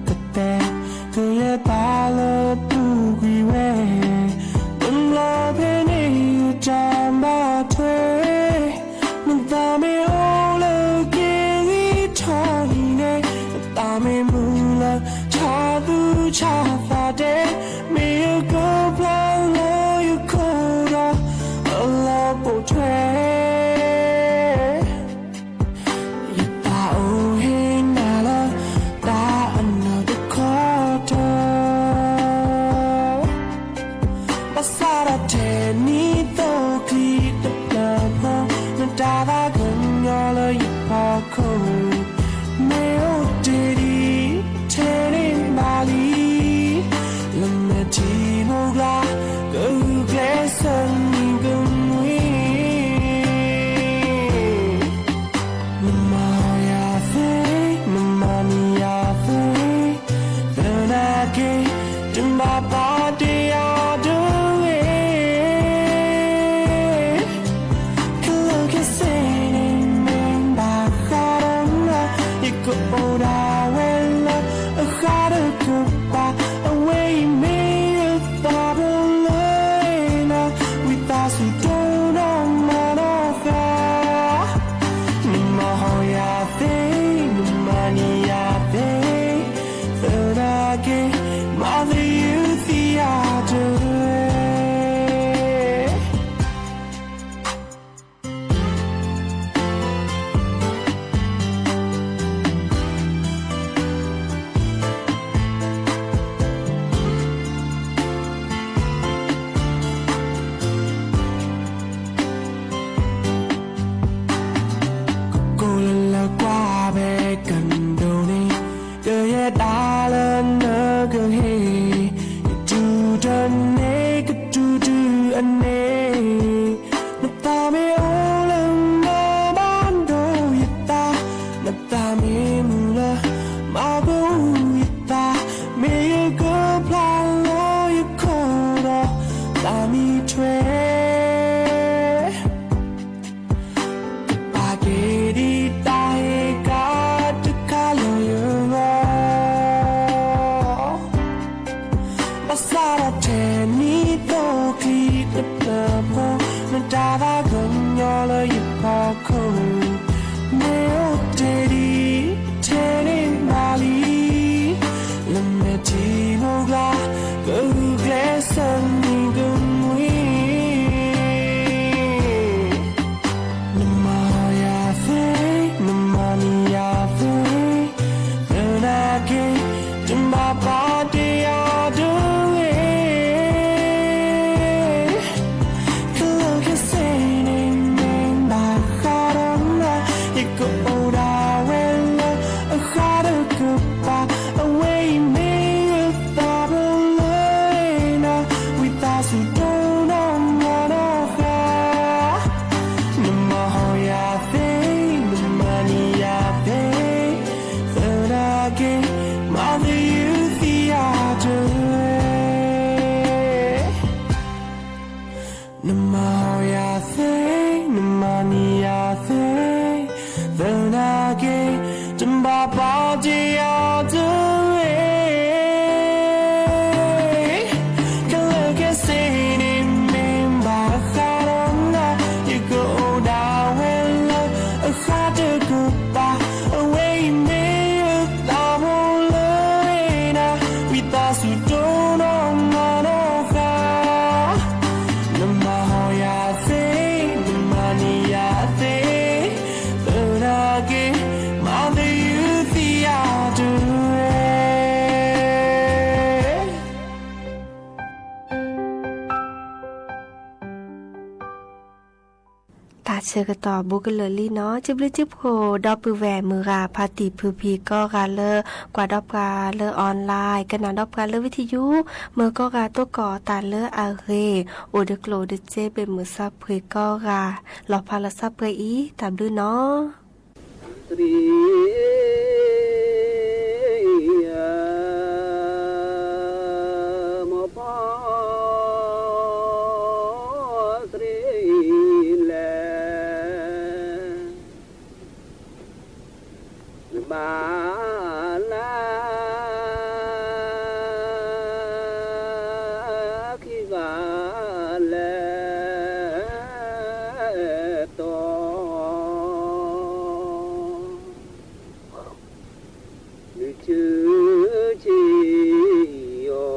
ကတဲ, ကယဲၢ်ပၢ်လၢပူၤကွံာ်ဝဲ, တဘျီဖဲန့ၣ်ယတၢ်ဘၣ်ထွဲ, နသးမ့ၢ်အိၣ်လၢက့ၤဂံၢ်ထီၣ်နံၤန့ၣ်, နသးမ့ၢ်မုာ်လၢဆါသူၣ်ဆါသးဒဲး, မ့ၢ်ယကဖျါလၢယခိၣ်ဒီး အလီၢ်ပိာ်ထွဲ ယသးအိၣ်ဟ့ၣ်နၤလၢ န့ၣ်, နသးမ့ၢ်အိၣ်လၢမၤဘၣ်ဒိယသး, နသးမ့ၢ်မုာ်လၢ မၤဘူယသး, မ့ၢ်ယကဖျါလီၤယခိၣ်ဒီး သးမံထွဲ ကပာ်က့ၤဒံးတၢ်ဟ့ၣ်ကၣ်တခါလၢယဂီၢ်, ဘၣ်ဆၣ်ဒီးထဲနံၤသိချံတဖျၢၣ်ဖိ, နတၢ်သးကညီၤလၢယဖီခိၣ်, မ့ၢ်အိၣ်တ့ၢ်ဒံးထဲန့ၣ်ဘၣ်လံ, လၢမဲာ်ထံမိၢ်ကျါ ကဂုာ်ကျဲးစၢးနံၤကမှံ နမၤဟီၣ်ယၤသ့, နမၤနံၤယၤသ့, သနာ်က့ တဘၣ်ပာ်တ့ၢ်ယၤတဂ့ၤ. ခဲလၢာ်ခဲဆ့န့ၣ်မ့ၢ်ဘၣ်ဃးဒီးနၤ, ယကအိၣ်ဒၣ်ဝဲလၢအဃၣ်တကပၤ, အဝဲအံၤမ့ၢ်ယသးဖိလၢနၤ, ဝံသးစူၤဒိၣ်နီၢ်မၤနီၢ်ဃာ် နမၤဟီၣ်ယၤသ့, နမၤနံၤယၤသ့, သနာ်က့ မၤသယုၢ်သံယၤတဂ့ၤ. နမၤဟီၣ်ယၤသ့, နမၤနံၤယၤသ့, သနာ်က့ တဘၣ်ပာ်တ့ၢ်ယၤတဂ့ၤ. ခဲလၢာ်ခဲဆ့န့ၣ်မ့ၢ်ဘၣ်ဃးဒီးနၤ, ယကအိၣ်ဒၣ်ဝဲလၢအဃၣ်တကပၤ, အဝဲအံၤမ့ၢ်ယသးဖိလၢနၤ, ဝံသးစူၤဒိၣ်နီၢ်မၤနီၢ်ဃာ် နမၤဟီၣ်ယၤသ့, နမၤနံၤယၤသ့, သနာ်က့ မၤသယုၢ်သံယၤတဂ့ၤ. တၢ်ဆၢကတီၢ်ဘူးကလၢာ်လံနီၤ, စံးဘျုးစံးဖှိၣ်ဒီပုၢ်ဝဲၢ်မုၢ်ဂၤ ဖါတံၢ်ဖုဖံကိးဂၤလၢ ကွၢ်ဒီးပှၤလၢ online, ကနၣ်ဒီးပှၤလၢ video, မ့ၢ်ကိးဂၤသကိးတၢ်လၢအဂ့ၤ, အိၣ်တကျိၤတစ့ ပ့ၢ်မုၢ်ဆါဖှ့ၤကိးဂၤ, လီၤဖးလီၤဆါပှဲၤအံၤ, တၢ်ဘျုးနီၤ. သရံး မိၢ်ဖီ သရံးလဲၣ် နဘၣ်လၢ ခံဂၤလဲၣ်တီ နဆူၣ်ဆ့ၣ်အီၤ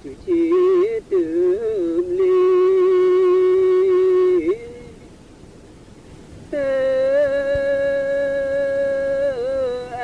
ဆူၣ်ဆ့ၣ်တုၤဘျ့ အၢ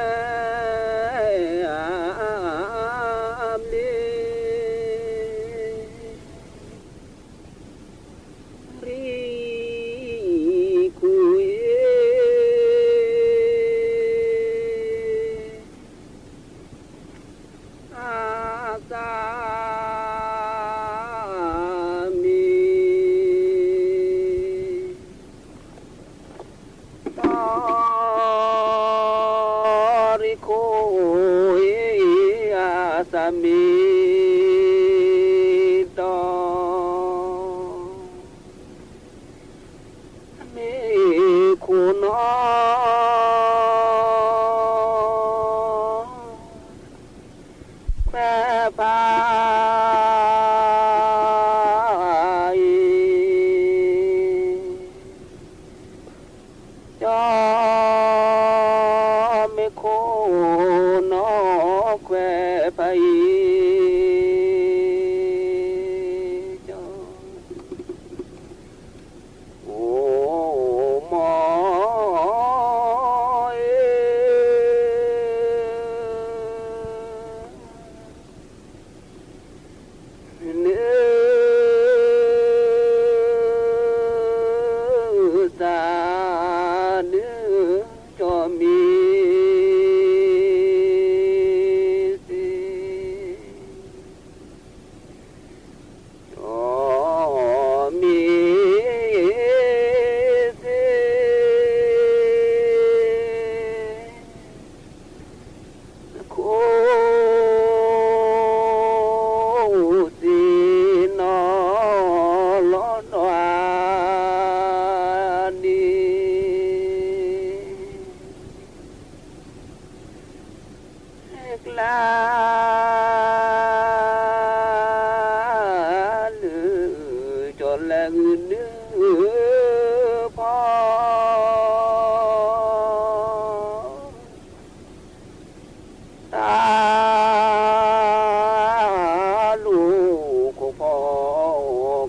ဖီ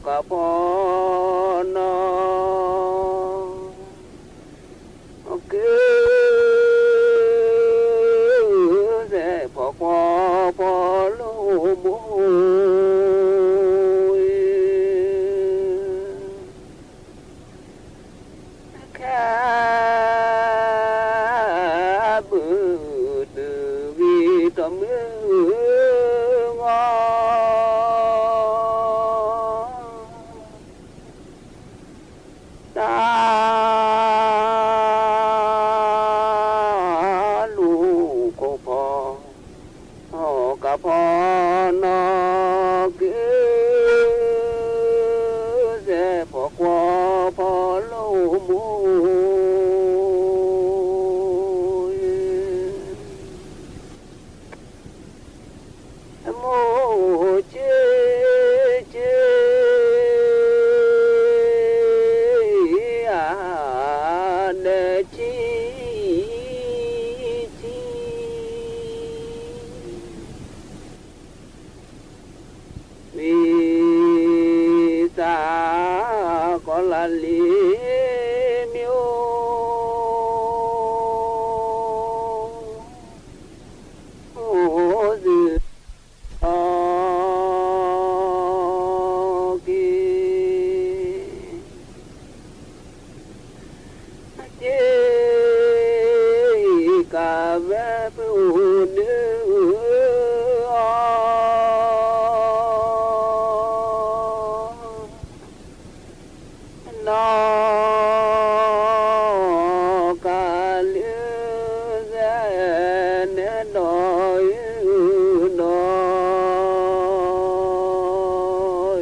ကဖီနီၤ က့ စဲးဖီကွီဖီလိမိၢ် ခဲ ဘုတုၤဂ့ၤတမုၢ်ဂီၤ တၢ် လူၤခိၣ်ဖီ ဖီကဖီနီၤ က့ စဲးဖီကွီဖီလိမိၢ် မိၢ်က့ က့ အါ ဒီးကံ ကံ ဝံသး ကီၤလၤလံၤမ့ၢ်အိၣ် အိၣ်သု အီ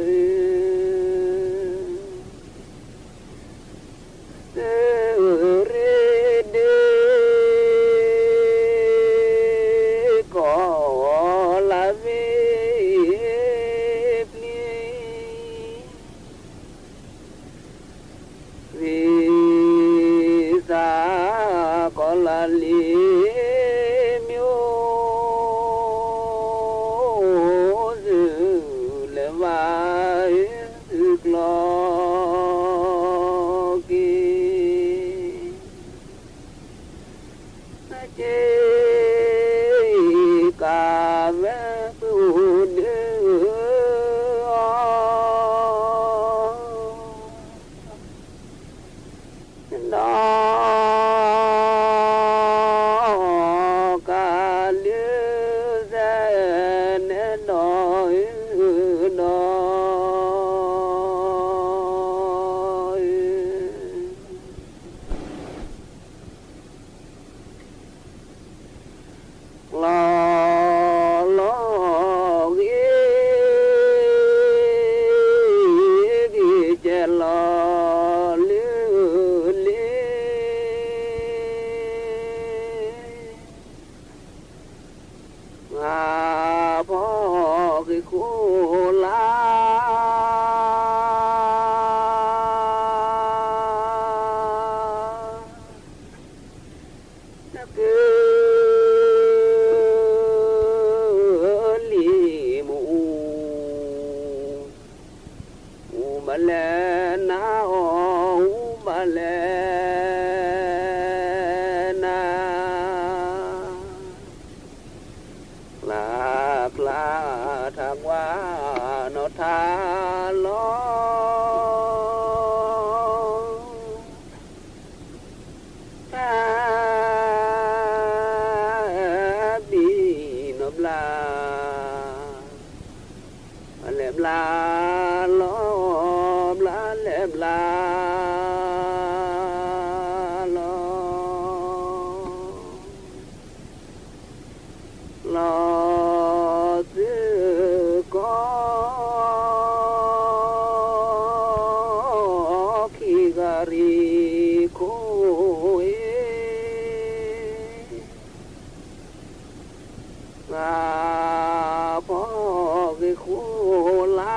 ၤက့ၤ က့ၤ ကးဝဲပအိၣ်ဒုးအီၤ နီၢ် ကးလၢ စဲးနဲဒီးအုၣ်ဒီး သုးရ့ဒ့ ကီၤလၤဝ့ၢ်ပျံၤ ဝံသး ကီၤလၤလံၤမ့ၢ်အိၣ် သုးလဲၤဝါ သုးကျီၤက့ၤ က့ၤ ကးဝဲပအိၣ်ဒုးအီၤ နီၢ် ကးလၢ စဲးနဲဒီးအုၣ် ဒီးအုၣ် လီၤလီၤဂ့ၤဂ့ၤ ကဲလီၤလၢ လၢ ငါဖီဂ့ၤခိၣ်လၢ် နက လံၤမူ အူဘၣ်လဲၣ်နၤအီၤ အူဘၣ်လဲၣ်နၤ ကျါကျါထးကွၢ် နီၢ်ထးလီၤ တၢ်ဘံၣ်နီၢ်ဘျါ ဘျါလဲၣ်ဘျါလီၤ ဘျါလဲၣ်ဘျါ လီၤ လီၤသုကီၢ် ခံဂၤရံၣ်ခိၣ်အ့ၣ် ငါဖီဂ့ၤခိၣ်လၢ်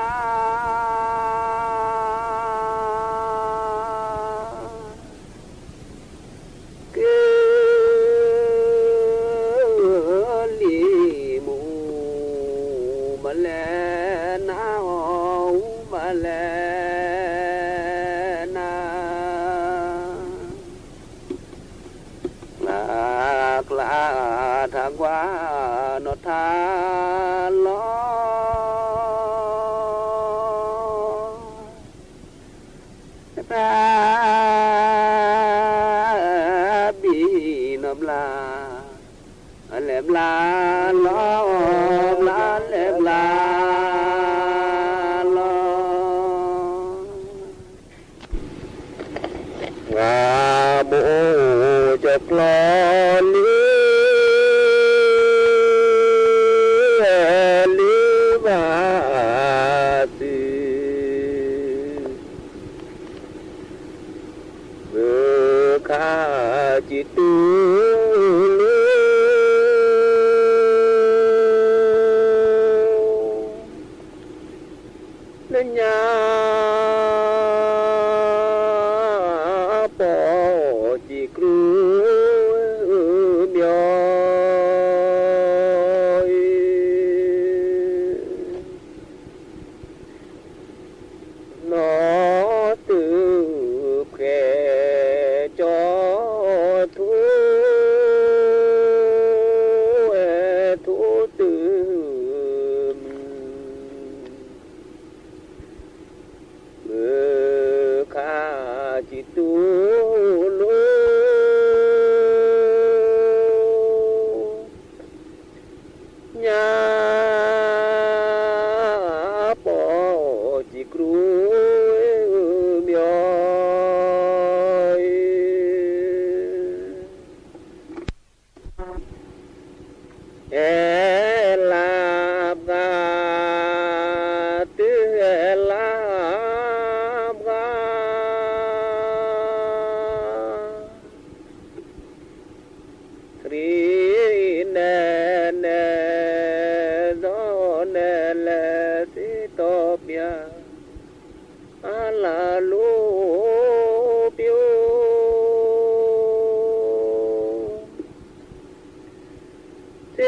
လဲၤနၤ ကျါကျါထးကွၢ် နီၢ်ထါလီၤ ဘံၣ်နီၢ်ဘျါ လဲၤဘျါလီၤ ဘျါလဲၤဘျါလီၤ ပှၤဘိၣ်ကၠီၤကျီလံ လံဘၣ်သု မုၢ်ခါစံးတူၢ်လိာ် လၢညါ ပီၢ်စံးကြူမီၤ နီၢ်သုးဖှဲးကၠီထူ အဲၣ်ထူသုးမုၢ် မုၢ်ခါစံးတူၢ်လိာ် ညါ ပီၢ်စံးကြူမီၤ အဲၣ်လၢပှၤ သုအဲၣ်လၢပှၤ သရံးနဲၣ်နဲၣ် ဒီးနဲၣ်လဲၣ် စံးထီၣ်ပျၢ် အလၢ်လူပျိ စ့ လၢ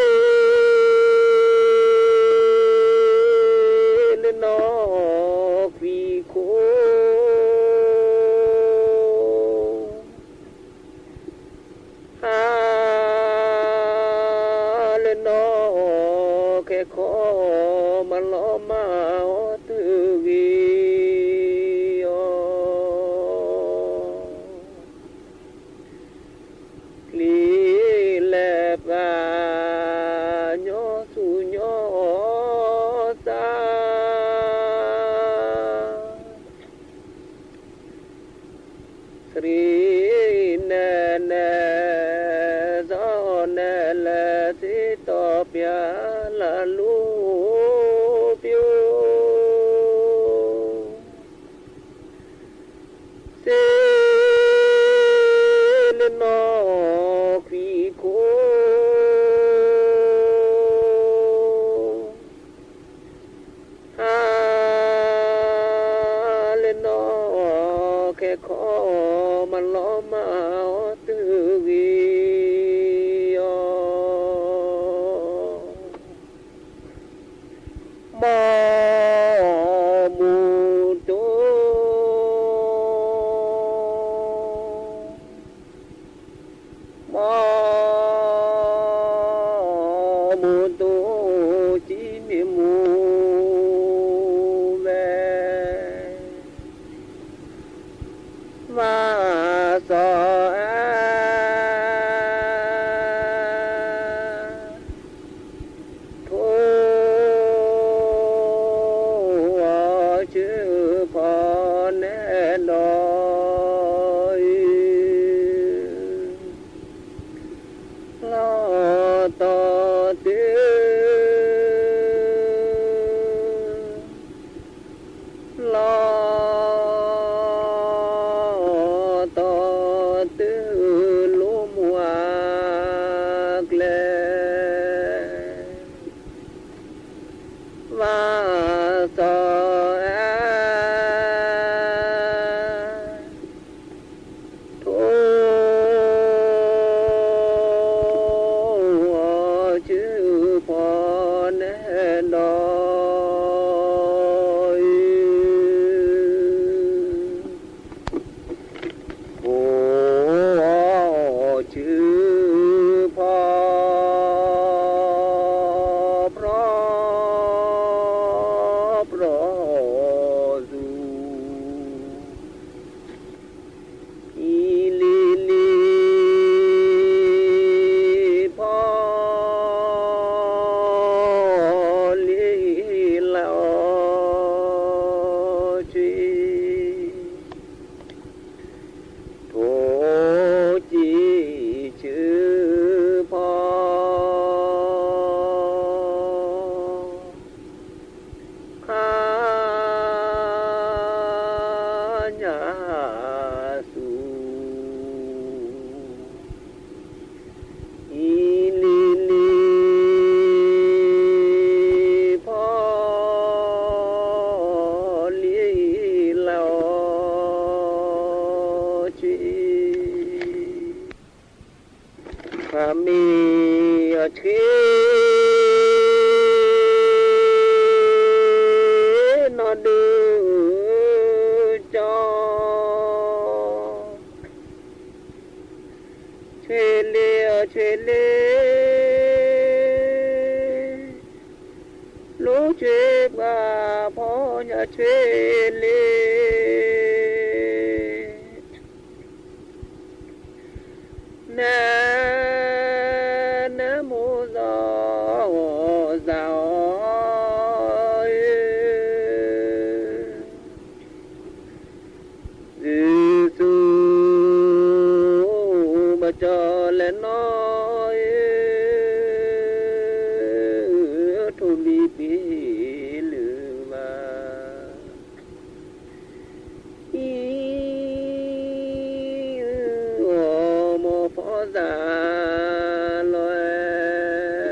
နီၢ်ခွံခိၣ် ဟါ လၢနီၢ်ခဲၣ်ခီ မၤလီၤမၢ်အီၤတဂ့ၤအီၤ ချံလဲၤပှၤ ညီဆူၣ်ညီသး သရံးနဲၣ်နဲၣ် ဒီးနဲၣ်လဲၣ် စံးထီၣ်ပျၢ် လၢ်လူပျိ စ့ လၢနီၢ်ခွံခိၣ် ဟါ လၢနီၢ်ခဲၣ်ခီ မၤလီၤမၢ်အီၤတဂ့ၤအီၤ မီၢ်မုၢ်တိ မီၢ်မုၢ်တိ စံးမ့ၢ်မူဝဲ မၤစီၤအၤ ထိၣ်အီၤဆူဖီနဲၣ်ဒီး လီၤတီၤတုၤ လီၤတီၤတုၤ လူမူအကျဲ မၤစီၤအၤ ထိၣ်အီၤဆူဖီနဲၣ်ဒီး မ့ၢ်အီၤဆှ့ နီၢ်ဒုးကၠီ, ဆှ့လ့အီၤဆှ့လ့, လူၤဆှ့ပှၤဖီညါဆှ့လ့ န နမိၢ်စီၤစၢ်အီၤ, ယုၢ်သူ ဘၣ်ကၠီလဲၣ်နီၤ, ထိၣ်လံၤပ့ၤလုၢ်ဘၣ် အံၤ အုအီၤ မိၢ်ဖီစၢ်လီၤ,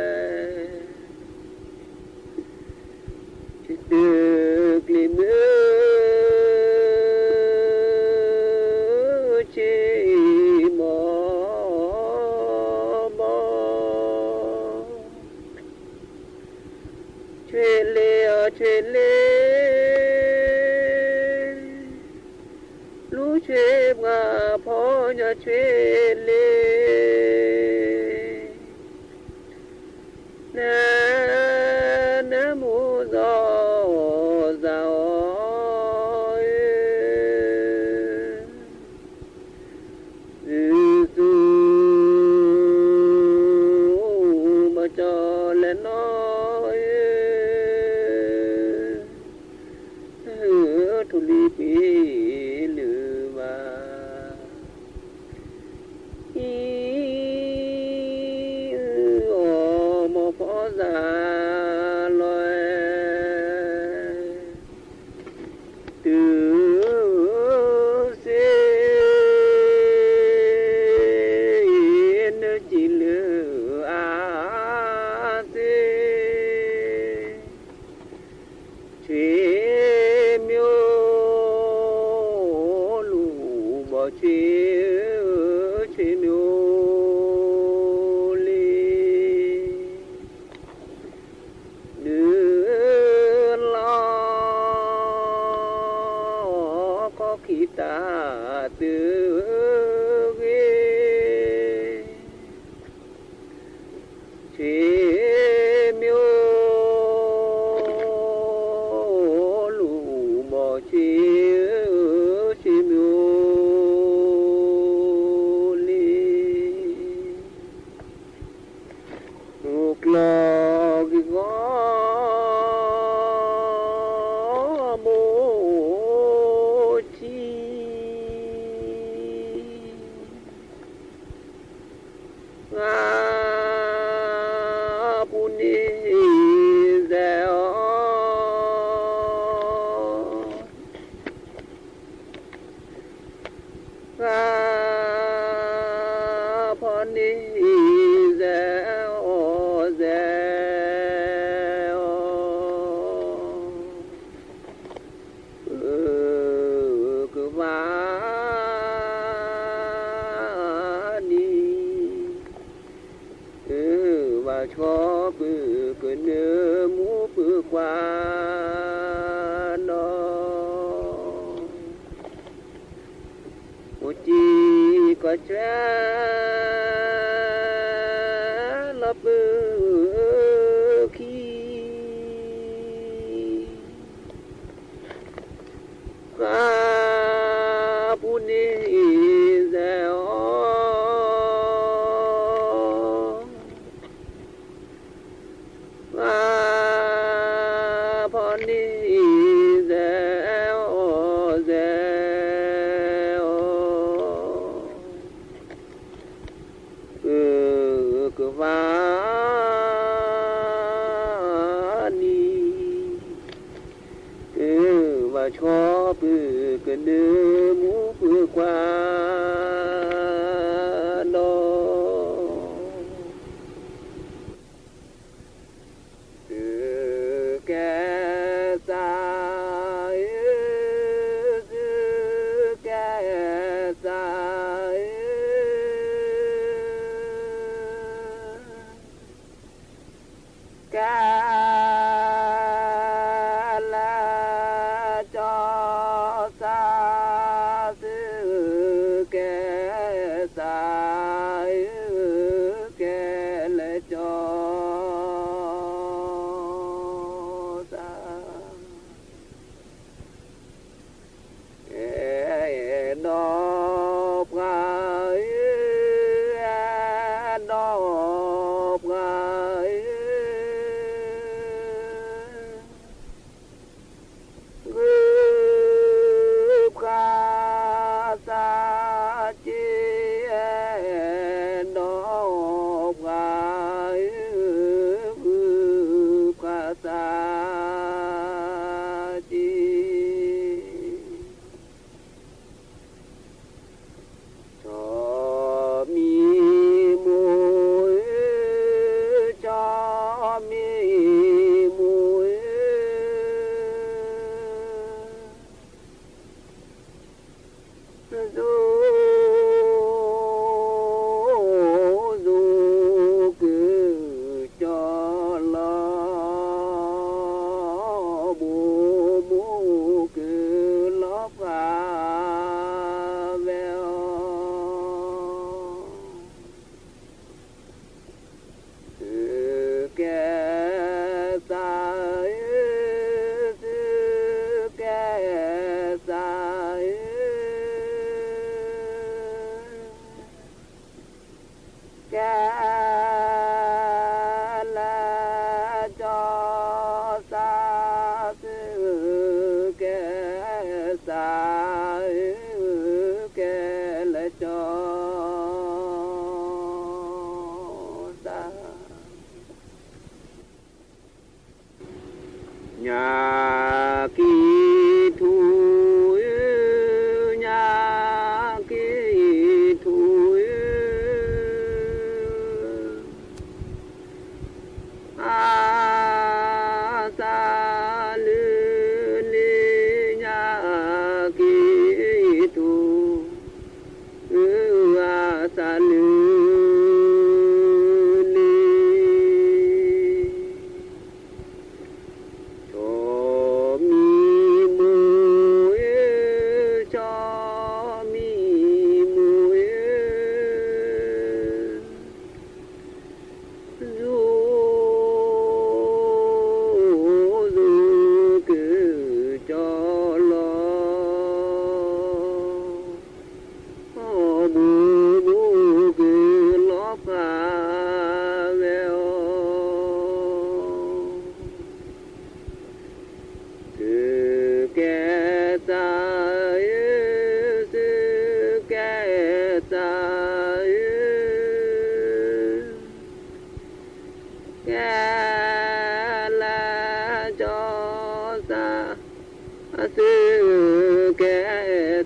ဆှ့တုၤကျ့မုၢ်ဆ့ၣ်မီၢ်မီၢ် ဆှ့လ့အီၤဆှ့လ့, လူၤဆှ့ပှၤဖီညါဆှ့လ့, န နမိၢ်စီၤစၢ်အီၤ, ယုၢ်သူ ဘၣ်ကၠီလဲၣ်နီၤ, ထိၣ်လံၤပ့ၤလုၢ်ဘၣ် အံၤ အုအီၤ မိၢ်ဖီစၢ်လီၤ, တုၤ စ့ နုၢ်ကံၣ်လၢအါစ့ ဆှ့မၠိၣ် လူၤဘီၣ်ဆှ့ ဆှ့မၠိၣ်လ့ၤ နုာ်လီၤ ခီၣ်ခံတၢ်သုးဂ့ၤ ဆှ့မၠိၣ် လူၤဘီၣ်ဆှ့ ဆှ့မၠိၣ်လ့ၤ ကျီၢ်ဂ့ၢ်ဂီၢ် မိၢ်ဆံ ဂၤဖီန့ၢ်စဲးအီၤ ဂၤဖီန့ၢ် စဲးအီၤ စဲးအီၤ ပကဘၣ်န့ၣ် ဘၣ်ဆိ ပကနၢမူပကွၢ်နီၤ အိၣ်က့ၤကီၢ်ဆၢ လီၤပၢၢ်ခံ ပှၤပူၤန့ၣ်စဲးအီၤ ပှၤဖီန့ၣ်စဲးအီၤ စဲးအီၤ ပကဘၣ်န့ၣ် ဘၣ်ဆိ ပကနၢမူပကွၢ်နီၤ သုးကဲစးဧၢ, သုးကဲစးဧၢ, ကဲ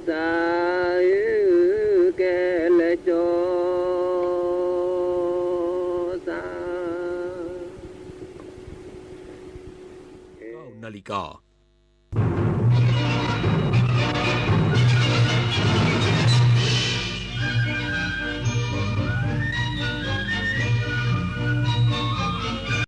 သး ကဲလဲၤကၠီသး နၣ်ရံၣ်ကီၢ်